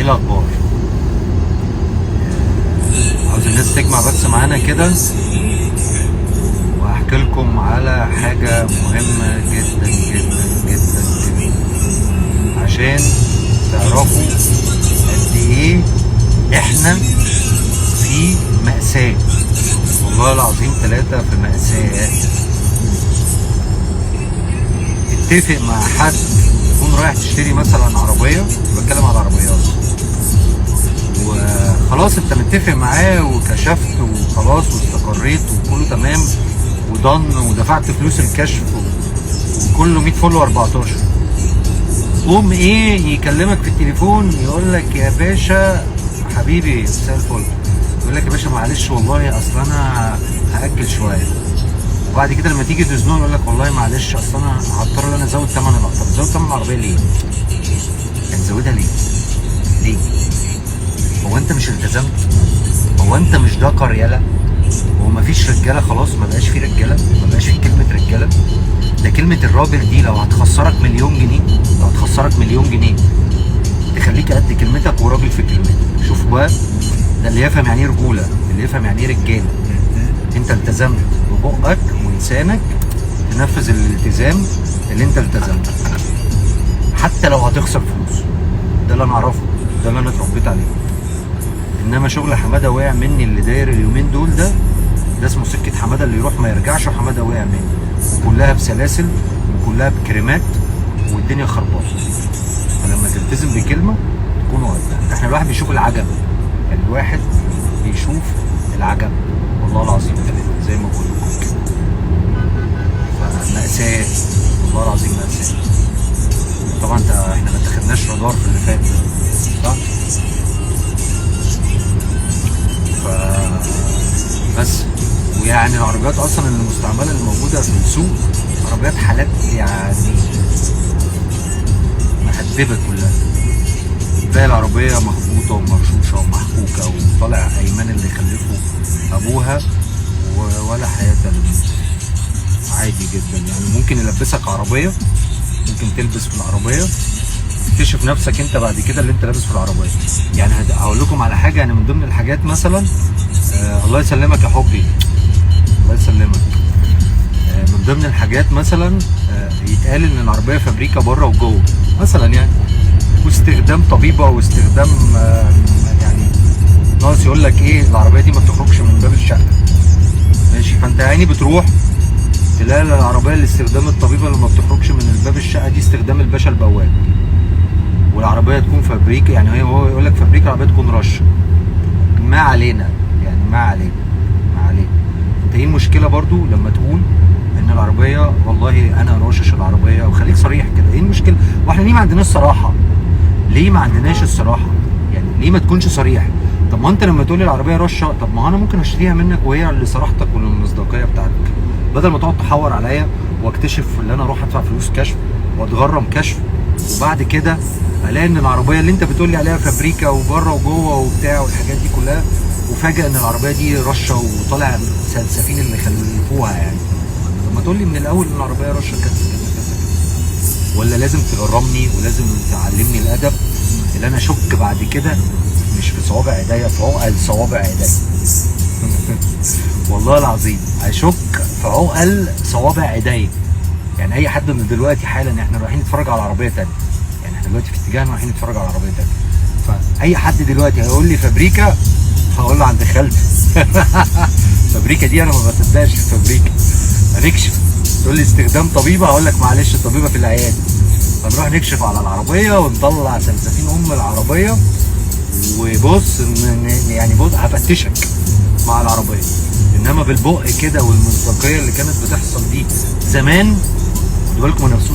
الاخبار؟ عاوز الناس تجمع بس معانا كده واحكي لكم على حاجة مهمة جدا جدا جدا جدا عشان تعرفوا قد ايه احنا في مأساة. والله العظيم ثلاثة في مأساة. اتفق مع حد تكون رايح تشتري مثلا عربية، بتكلم على العربيات، وخلاص انت متفق معاه وكشفت وخلاص واستقريت وكله تمام ودن ودفعت فلوس الكشف وكله 100 فل و14. قوم ايه يكلمك في التليفون يقول لك يا باشا حبيبي مساء الفل، يقول لك يا باشا معلش والله اصل انا هاجل شوية. وبعد كده لما تيجي تزنقه يقول لك والله معلش اصل انا هضطر ان انا ازود ثمن العربية. طب تزود ثمن العربية ليه؟ يعني تزودها ليه؟ ليه؟ هو انت مش التزمت؟ هو انت مش ذكر يالا؟ هو مفيش رجاله خلاص؟ ما بقاش في رجاله؟ ما بقاش في كلمة رجاله؟ ده كلمة الراجل دي لو هتخسرك مليون جنيه، لو هتخسرك مليون جنيه تخليك قد كلمتك وراجل في كلمتك. شوفوا بقى، ده اللي يفهم يعني ايه رجوله، اللي يفهم يعني ايه رجاله. انت التزمت ببقك ولسانك تنفذ الالتزام اللي انت التزمته حتى لو هتخسر فلوس. ده اللي انا اعرفه، ده اللي انا اتربيت عليه. انما شغل حمادة وقع مني اللي داير اليومين دول، ده اسمه سكة حمادة اللي يروح ما يرجعش، وحماده وقع مني وكلها بسلاسل وكلها بكريمات والدنيا خربانة. فلما تلتزم بكلمه تكون قدها. احنا الواحد بيشوف العجب، يعني الواحد بيشوف العجب والله العظيم ثلاثة زي ما بقول لكم كده. فمأساة والله العظيم مأساة. طبعا انت احنا ما اتخدناش رادار في اللي فات ده، صح؟ ف بس ويعني العربيات اصلا المستعملة اللي موجودة في السوق عربيات حالات يعني مهببه كلها. تلاقي العربية مخبوطه ومرشوشه ومحكوكه وطالع ايمان اللي خلفه ابوها ولا حياة لمن. عادي جدا يعني، ممكن يلبسك عربية، ممكن تلبس في العربية تكتشف نفسك انت بعد كده اللي انت لابس في العربية. يعني هقول لكم على حاجة، يعني من ضمن الحاجات مثلا الله يسلمك يا حبي، الله يسلمك. من ضمن الحاجات مثلا يتقال ان العربية فابريكا بره وجوه مثلا يعني، واستخدام طبيبه واستخدام يعني ناقص يقول لك ايه العربية دي ما بتخرجش من باب الشقة، ماشي. فانت يا عيني بتروح تلاقي العربية اللي استخدام الطبيبة اللي ما بتخرجش من الباب الشقة دي استخدام الباشا البواب، والعربية تكون فابريكا، يعني هو يقول لك فابريكا العربية تكون رشه. ما علينا يعني، ما علينا ما علينا. انت ايه المشكلة برضو لما تقول ان العربية والله انا راشش العربية، وخليك صريح كده، ايه المشكلة؟ واحنا ليه ما عندناش صراحة؟ ليه ما عندناش الصراحة؟ يعني ليه ما تكونش صريح؟ طب ما انت لما تقول لي العربية رشه، طب ما انا ممكن اشتريها منك وهي لصراحتك وللمصداقيه بتاعتك، بدل ما تقعد تحور عليا واكتشف ان انا اروح ادفع فلوس كشف واتغرم كشف، وبعد كده الاقي ان العربية اللي انت بتقول لي عليها فابريكا وبره وجوه وبتاع والحاجات دي كلها، وفاجئ ان العربية دي رشه وطالع سلسفين اللي خلفوها. يعني طب ما تقول لي من الاول ان العربية رشه كذا كذا كذا كذا، ولا لازم تغرمني ولازم تعلمني الادب اللي انا اشك بعد كده مش في صوابع ايديا، في عقل صوابع ايديا. والله العظيم اشك في عقل صوابع ايديا. يعني اي حد من دلوقتي حالا احنا رايحين نتفرج على عربية تانية، يعني احنا دلوقتي في اتجاهنا رايحين نتفرج على عربية تانية، فاي حد دلوقتي هيقول لي فابريكا هقول له عند خالتي. فابريكا دي انا ما بصدقش في فابريكا، هنكشف. تقول لي استخدام طبيبه هقول لك معلش الطبيبة في العيادة. فنروح نكشف على العربية ونطلع سلسفين ام العربية، وبص يعني بص هفتشك مع العربية. انما بالبق كده والمصداقيه اللي كانت بتحصل دي زمان، خدوا بالكم من نفسكم.